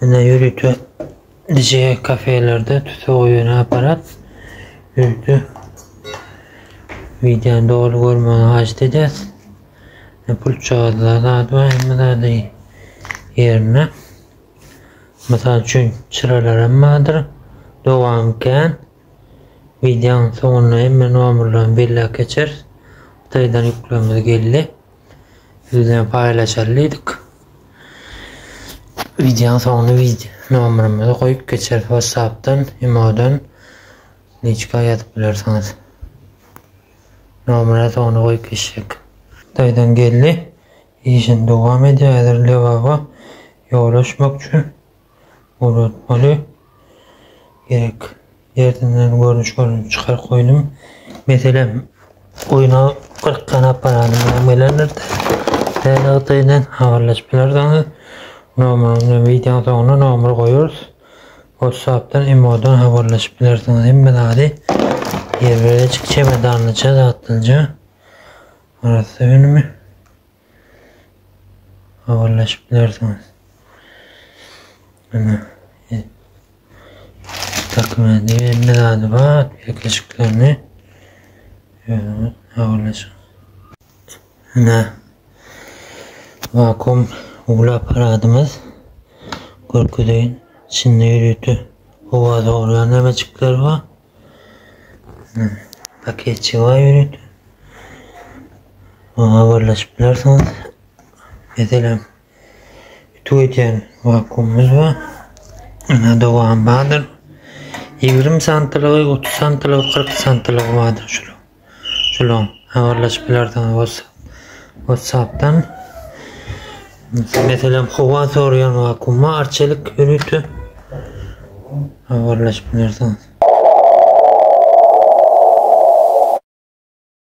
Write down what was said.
Ine ýörite DJ kafelerde tüsse goýýan aparat. Ýörite wideony doly görmegi haýyşt edýäs. Pultjagazlar zady bar, hemme zady ýerinde. Mysal üçin çyralaram bardyr. Dowam kän. Wideonyň soňunda hemme nomerlerini belläp geçeris. Hytaýdan ýüklerimiz geldi. Siz bilen paýlaşaly diýdik. Wideonyň soňunda wideo nomerimizi goýup geçeris. WhatsAppdan, Imodan liçka ýazyp bilersiňiz. Nomere soňunda goýup geçjek. Hytaýdan geldi. Işini dowam edýär. Häzir Lebaba ýola düşmekçi. Ugratmaly. Gerek ýerinden görnüş görnüş çykaryp goýdum. Meselem, oýna 40 tane apparatym bilen gelendir. Täze Hytaýdan habarlaşyp bilersiňiz. Nomerini wideonyň soňuna nomer goýarys. WhatsAppdan, Imodan habarlaşyp bilersiňiz. Hemme zady ýerbeýerjik çemedanlyja zatlyja arassa önümi. Habarlaşyp bilersiňiz. Ana. Dokumenti hemme zady bar. Bekleşiklerini özüňiz habarlaşyň. Ana. Vakuum uly aparatymyz. Görkezeýin. İçinde ýörite howa sogurýan nämejikler bar. Paketçi bar ýörite. Habarlaşyp bilersiňiz. Meselem, ütük edýän wakuumymyz bar. Ine dowam bardyr. 20 santylygy, 30 santylygy, 40 santylygy bardyr şular. Şular habarlaşyp bilersiňiz WhatsApp-dan. Meselem, howa sorýan wakuum bar, arçelik ýörite. Habarlaşyp bilersiňiz.